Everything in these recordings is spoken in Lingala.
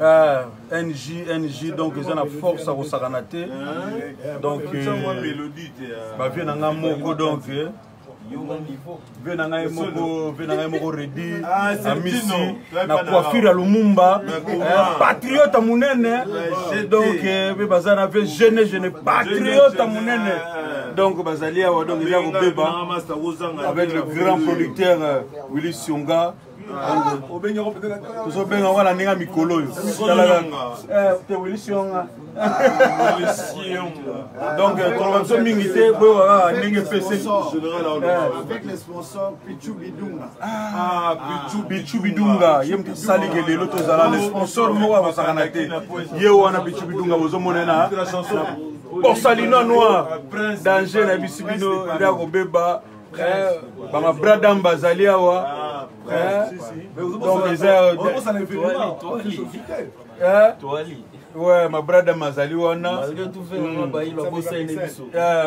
Ah, NJ NJ donc eza na force ya kosakana te donc bavie na ngai moko donc vie na ngai moko vie na ngai moko redi ah, amisi na coiffure ya lumumba eh, patriote ya monene donc mpe eh, baza na vie jeune jeune patriote ya monene donc bazali awa donc eza kobeba avec le grand producteur euh, willy sionga tozobenga yango na ndenge ya mikolo oyo eh, te wilisionga donc euh, toloba biso mingi te boyoka kaka ndenge epeseli ah, bichu bidunga ye moto asalike lelo tozala le sponsor moko akosakana te ye wana bichu bidunga bozomona na borsalino noir danger na bisi bino eza kobeba Eh, bama bradam bazali awa ah, eh, donc eza eh? ouais ma bradam azali wana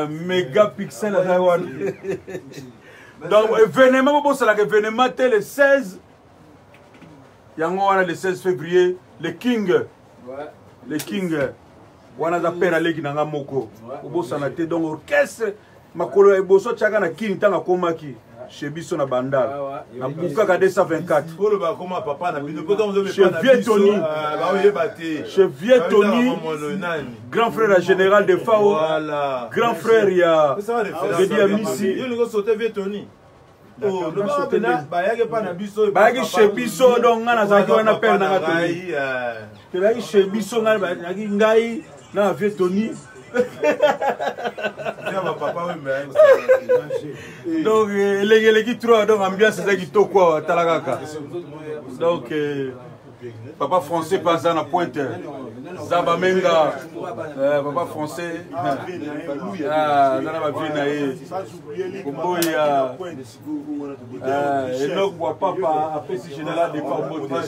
mega pixel azali wana donc événement bobosalaka événement te le 16 yango wana le 16 février le king le king wana aza père aleki na nga moko obosana te donc orchestre makolo ya liboso atyaka na kini ntango akomaki chez biso na bandal na bukaka 224 chez vieux tony chez vieux tony grand frère ya général de fao grand frère ya dedi amisi Oh, bayaki chez biso donc ngai nazalaki wana pere nanga tony tobaki chez biso ngai bazalaki ngai na vieux tony donc euh, elengi eleki trop donc ambiance eza kitoko awa tala kaka donc euh, papa français mpe aza na pointe zaba menga euh, papa français ah, aza na bavie na ye koboya Enoch Bwapapa apesi général de mbote.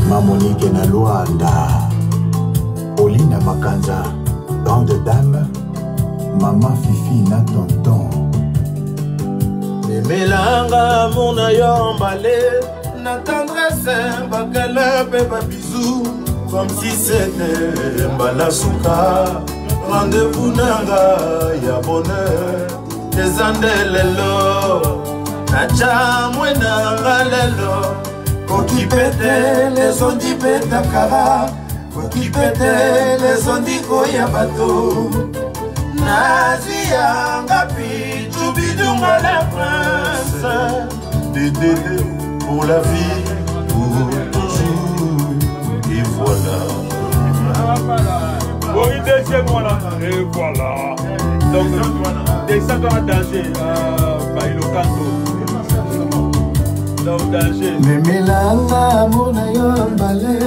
Mamonike na Luanda, Olina Makanza, grande dame, Maman Fifi na tonton. Memelanga amour na yo mbale na tendresse bakala mpe babizu comme si c'était mbala suka rendez-vous nanga ya bonheur eza nde lelo natya mwena nga lelo kokipe te lezondi betakala kokipe te lezondi koya bato nazwi yanga pichubidunga la prince dedede pour la vie pour toujours et voilà Oui, deuxième voilà. Et voilà. Donc, descente wana danger. Euh, Bailo Kanto. Donc, danger. memelanga amour na yo mbale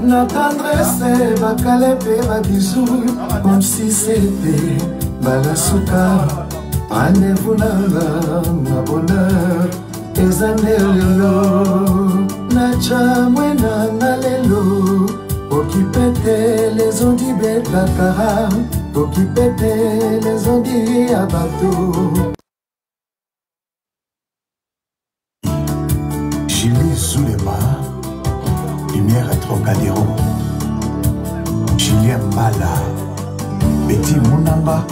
na tendresse bakale mpe babizu comme si c'était mbala suka rendez-vous nanga na bonheur eza nde lelo natya mwena nga lelo okipete lezondi betakara okipete lezondi ya bato Julie Zulema, Lumière à Trocadéro, Julien Mbala, Betty Munamba,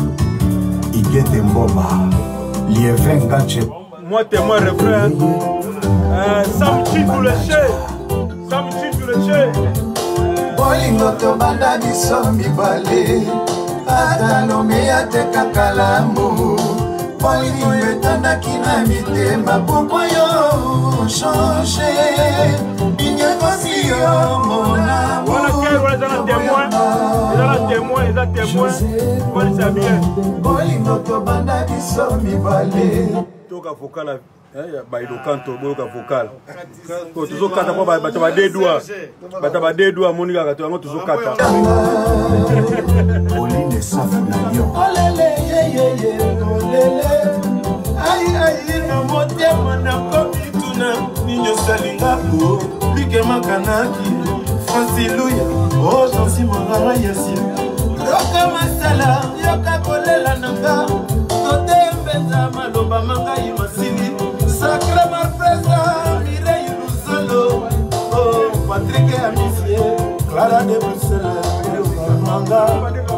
Iguette Mboma, Lievin Gache. Moi témoin refrain. Euh, Sam Chitou le chef. Sam Chitou le chef. Bolingo tobanda biso mibale ata lome ateka kalamu bolingo etandaki na mitema pourkoi yo change inyekosi yo monabolingo tobanda biso mibale toka vocal eh, ya bailokanto boyoka vocal po tozokata mpo bato badedwa bato badedwa amoni kaka to yango tozokata oline safu na lion ai na motema nakomi tuna nini osalingako likemakanaki fransiluya o oh, jansi mongara yasi yoka masala yoka kolela na nga tote mpenza maloba ma ngai masili sacre marpresa mirei lusolo oh, Patrik Amisie, Clara de Bruxelles, Manga.